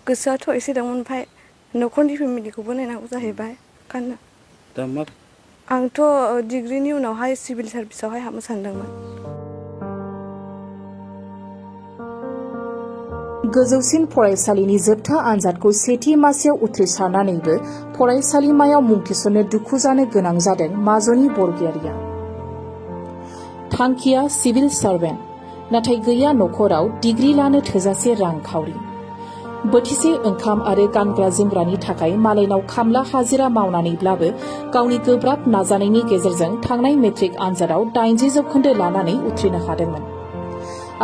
गोसोआथ' एसे दंमोन ओमफ्राय न'खरनि फेमिलिखौबो नायनांगौ जाहैबाय ओंखायनो दा मा आंथ' डिग्रीनि उनावहाय सिभिल सार्भिसावहाय हाबनो सानदोंमोन। गोजौसिन फरायसालिनि जोबथा आनजादखौ सेथि मासियाव उथ्रिसारनानैबो फरायसालिमायाव मुं थिसननो दुखु जानो गोनां जादों माजनि बरगयारिया। थांखिया सिभिल सार्भेन्ट, नाथाय गैया नखराव डिग्री लानो थोजासे रांखावरि। बोथिसे ओंखाम आरो गानग्रा जोमग्रानि थाखाय मालायनाव खामला हाजिरा मावनानैब्लाबो गावनि गोब्राब नाजानायनि गेजेरजों थांनाय मेट्रिक आनजादाव 80 जौखोन्दो लानानै उथ्रिनो हादोंमोन।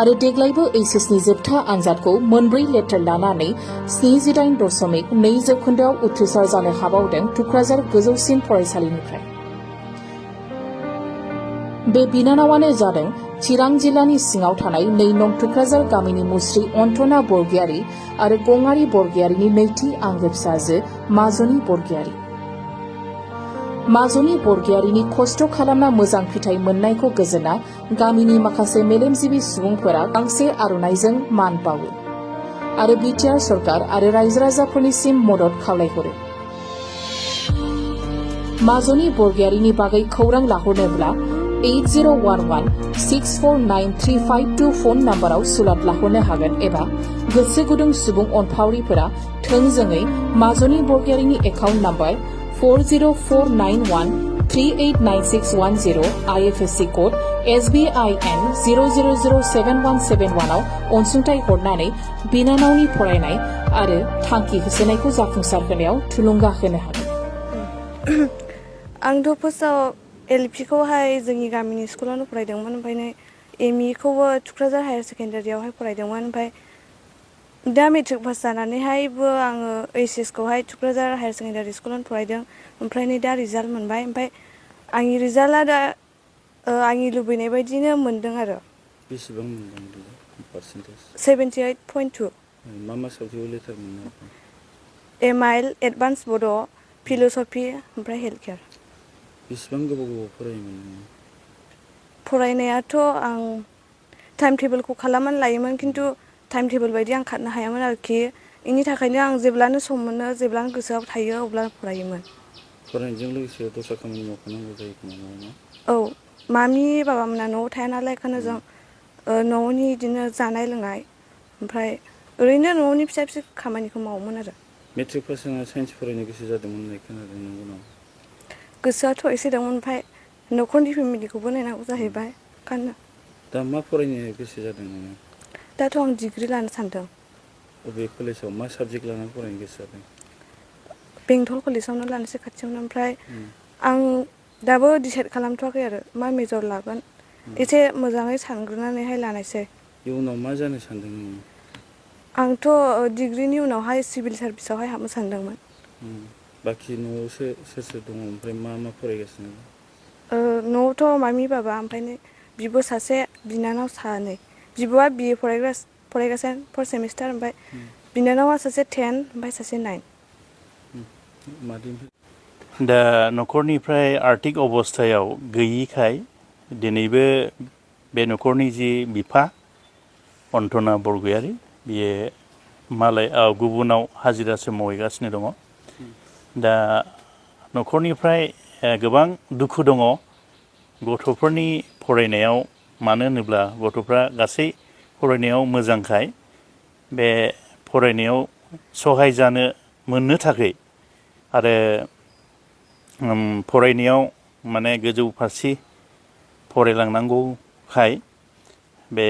आरो देग्लायबो एचएसनि जोबथा आनजादखौ मोनब्रै लेटार लानानै 78.2 जौखोन्दोआव उथ्रिसार जानो हाबावदों टुक्राझार गोजौसिन फरायसालिनिफ्राय। बे बिनानावानो जादों चिरां जिल्लानि सिङाव थानाय 2 नं टुक्राझार गामिनि मुस्रि अन्जना बरगयारी आरो गंगारी बरगयारीनि नैथि आंगो फिसाजो माजनि बरगयारी। माजनि बरगयारीनि खस्थ' खालामना मोजां फिथाइ मोननायखौ गोजोना गामिनि माखासे मेलेमजिबि सुबुंफोरा गांसे आर'नाइजों मान बावो आरो बिटिआर सरकार आरो रायजो राजाफोरनिसिम मदद खावलायहरो। माजनि बरगयारीनि बागै खौरां लाहरनोब्ला 8011649352 फन नाम्बाराव सुलाद लाहरनो हागोन एबा गोसो गुदुं सुबुं अनफावरिफोरा थोंजोङै माजनि बरगयारीनि account number 40491389610 IFSC code SBIN 0007171 आव अनसुंथाइ हरनानै बिनानावनि फरायनाय आरो थांखि होसोनायखौ जाफुंसार होनायाव थुलुंगा होनो हागोन। आंथ' फार्स्टआव एलपिखौहाय जोंनि गामिनि स्कुलावनो फरायदोंमोन, ओमफ्राय एमइखौबो टुक्राझार हायार सेकेन्डारियावहाय फरायदोंमोन। ओमफ्राय दा मेट्रिक पास जानानैहायबो आङो एचएसखौहाय टुक्राझार हायार सेकेन्डारि स्कुलावनो फरायदों। ओमफ्राय नै दा रिजाल्ट मोनबाय, ओमफ्राय आंनि रिजाल्टआ दा आंनि लुबैनाय बायदिनो मोनदों आरो। बेसेबां मोनदों पार्सेन्टेज? 78.2। मा साबजेक्टआव लेटार मोननो? एमआइएल, एडभान्स बड', फिल'सफि ओमफ्राय हेल्थ केयार। बेसेबां गोबाव फरायोमोन नोङो? फरायनायाथ' आं टाइम टेबोलखौ खालामनानै लायोमोन, खिन्थु टाइम टेबोल बायदि आं खारनो हायामोन आरोखि। बेनि थाखायनो आं जेब्लानो सम मोनो, जेब्लानो गोसोआव थायो अब्लानो फरायोमोन। फरायनायजों लोगोसे दस्रा खामानि मावफानांगौ जायो खोमा ना? औ, मामि बाबामोना न'आव थाया नालाय, बेखायनो जों न'नि बिदिनो जानाय लोंनाय ओमफ्राय ओरैनो न'नि फिसा फिसा खामानिखौ मावोमोन आरो। मेट्रिक पास जाना साइन्स फरायनो गोसो जादोंमोन होननाय खोनादों, नंगौ नामा? गोसोआथ' एसे दंमोन, ओमफ्राय न'खरनि फेमिलिखौबो नायनांगौ जाहैबाय ओंखायनो। दा मा फरायनो गोसो जादों नोङो? दाथ' आं डिग्री लानो सानदों। बबे कलेजाव मा साबजेक्ट लानानै फरायनो गोसो जादों? बेंटल कलेजावनो लानोसै खाथियावनो। ओमफ्राय आं दाबो डिसाइड खालामथ'वाखै आरो मा मेजर लागोन, एसे मोजाङै सानग्रोनानैहाय लानायसै। इयुनाव मा जानो सानदों नोङो? आंथ' डिग्रीनि उनावहाय सिभिल सार्भिसावहाय हाबनो सानदोंमोन। बाखि न'आवसो सोर सोर दङ, ओमफ्राय मा मा फरायगासिनो? न'आवथ' मामि बाबा, ओमफ्राय बिब' सासे, बिनानाव सानै। बिब'आ BA फरायगासिनो 4th सेमिस्टार, ओमफ्राय बिनानावा सासे 10 ओमफ्राय सासे 9। दा न'खरनिफ्राय आर्थिक अबस्थायाव गैयिखाय दिनैबो बे न'खरनि जि बिफा अन्जना बरगयारी, बियो गुबुनाव हाजिरासो मावहैगासिनो दङ। दा न'खरनिफ्राय गोबां दुखु दङ गथ'फोरनि फरायनायाव, मानो होनोब्ला गथ'फ्रा गासै फरायनायाव मोजांखाय बे फरायनायाव सहाय जानो मोननो थाखाय आरो फरायनायाव माने गोजौ फारसे फरायलांनांगौखाय बे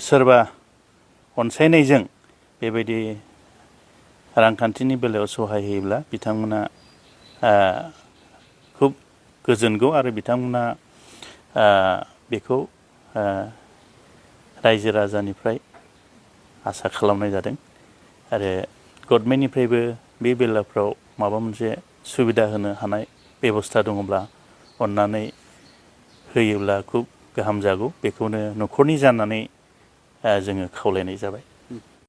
सोरबा अनसायनायजों बेबायदि रांखान्थिनि बेलायाव सहाय होयोब्ला बिथांमोना खुब गोजोनगौ आरो बिथांमोना बेखौ रायजो राजानिफ्राय आसा खालामनाय जादों आरो गभर्नमेन्टनिफ्रायबो बे बेलाफ्राव माबा मोनसे सुबिदा होनो हानाय बेबस्था दङब्ला अननानै होयोब्ला खुब गाहाम जागौ, बेखौनो न'खरनि जानानै जोङो खावलायनाय जाबाय।